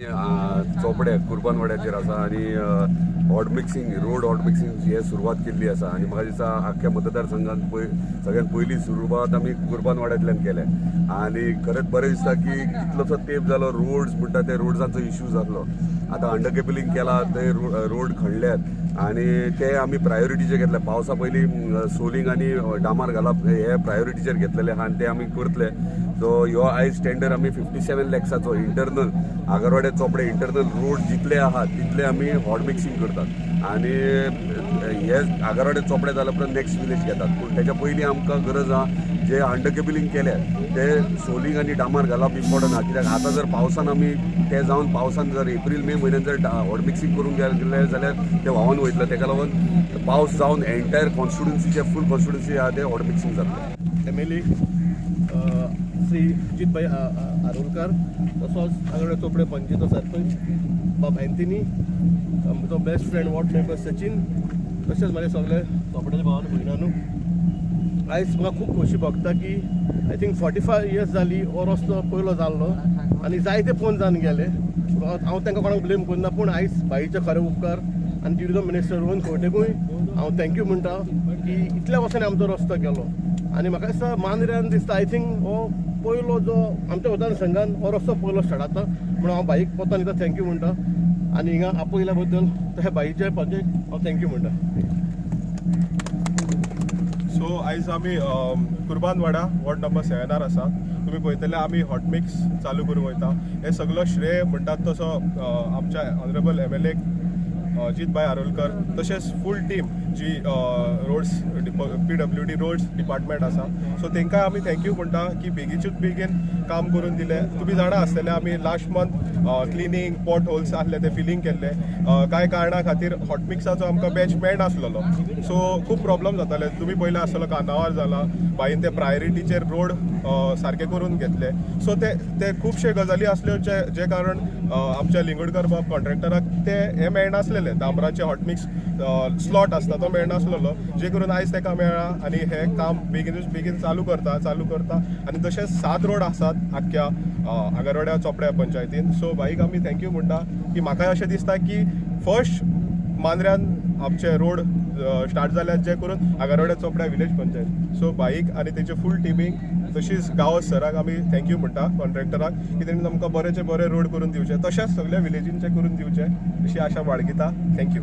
चोपडे कुर्बानवाड्याचेर आसा आनी hot mixing road hot mixing हे सुरवात केल्ली आसा आनी म्हाका दिसता आख्ख्या मतदारसंघात सगळ्यात पयली सुरवात आमी कुर्बानवाड्यांतल्यान केल्या आनी खरेंच बरें दिसता की कितलोसो तेंप जालो रोड्स म्हणटा ते रोड्सांचो इश्यू जाल्लो. आतां अंडर केबलिंग केला, ते रोड खणल्यात आनी ते आमी प्रायोरिटीचेर घेतले. पावसा पयलीं सोलिंग आनी डामार घालप हे प्रायोरिटीचेर घेतलेले आहा आनी ते आमी करतले. सो ह्यो आयज टेंडर आमी 57 लॅक्साचो इंटरनल आगरवाडे चोपडे इंटरनल रोड जितले आहा तितले आमी हॉट मिक्सिंग करतात आनी हे आगरवाडे चोपडे जाल्या उपरांत नेक्स्ट विलेज घेतात. पूण तेच्या पयलीं आमकां गरज आहा जे अंडर केबलिंग केल्या ते सोलिंग आनी डामार घालप इम्पॉर्टंट आहा, कित्याक आतां जर पावसान आमी ते जावन पावसान जर एप्रील मे म्हयन्यान जर हॉट मिक्सिंग करूंक गेले जाल्यार ते व्हांवन वयतले. तेका लागून पावस जावन एंटायर कॉन्स्टिट्युन्सीचे फूल कॉन्स्टिट्युन्सी आहा ते हॉट मिक्सिंग जातलें. M L A Shri Jitbhai Arolkar, तसोच आगरवाडे चोपडे पंचायतीचो सरपंच बाब अँथनी, आमचो best friend ward member Sachin, तशेंच म्हाजे सगळे चोपड्याचे भावान भयणानू, आयज म्हाका खूब खोशी भोगता की I think 45 years जाली हो रस्तो पयलो जाल्लो आनी जायते फोन जावन गेले. हांव तांकां कोणाक ब्लेम करना, पूण आयज बाईचे खरे उपकार आनी ट्युरिजम मिनिस्टर रोहन खंवटेकूय हांव thank you म्हणटा की इतल्या वर्सांनी आमचो रस्तो केलो. आनी म्हाका दिसता मांद्र्यान दिसता I think हो पयलो जो आमच्या मतदारसंघान हो रस्तो पयलो स्टार्ट जाता म्हणून हांव बाईक पोत्तान एकदां thank you म्हणटा आनी हिंगा आपयल्या बद्दल तशें बाईच्या पंचायत हांव thank you म्हणटा. सो आयज आमी कुर्बानवाडा वॉर्ड नंबर 7 आसा. तुमी पळयतले आमी हॉटमिक्स चालू करूंक वयता. हे सगलो श्रेय म्हणटात तसो आमच्या ऑनरेबल एम एल एक जितभाई आरोलकर, तशेंच फूल टीम जी roads PWD roads department आसा, सो तांकां आमी thank you म्हणटा की बेगीनूच बेगीन काम करून दिलें. तुमी जाणा आसतले आमी last month cleaning pot holes आहले ते फिलींग केल्ले. कांय कारणा खातीर हॉटमिक्साचो आमकां बॅच मेळनासलेलो, सो खूब प्रॉब्लम जाताले. तुमी पयले आसतलो कानावार जाला, बाईन ते प्रायोरिटीचेर रोड सारके करून घेतले. सो ते ते खुबशे गजाली आसल्यो जे कारण आमच्या लिंगोडकर बाब कॉन्ट्रॅक्टराक ते हे मेळनासलेले, डांबराचे हॉटमिक्स स्लॉट आसता तो मेळनासलेलो, जे करून आयज ताका मेळ्ळा आनी हे काम बेगिनूच बेगीन चालू करता. आनी तशेंच 7 रोड आसात आख्ख्या आगरवाड्या चोपड्या पंचायतीन. सो बाईक आमी thank you म्हणटा की म्हाका अशें दिसता की फर्स्ट मांद्र्यान आमचे रोड स्टार्ट जाल्यात, जे करून आगरवाड्या चोपड्या विलेज पंचायत. सो बाईक आनी तेचे फूल टिमीक तशीच गांवस सराक आमी thank you म्हणटा, कॉन्ट्रॅक्टराक, की तेणी आमकां बरेचे बरे रोड करून दिवचे, तशेंच सगल्या विलेजींचे करून दिवचे अशी आशा बाळगिता. Thank you.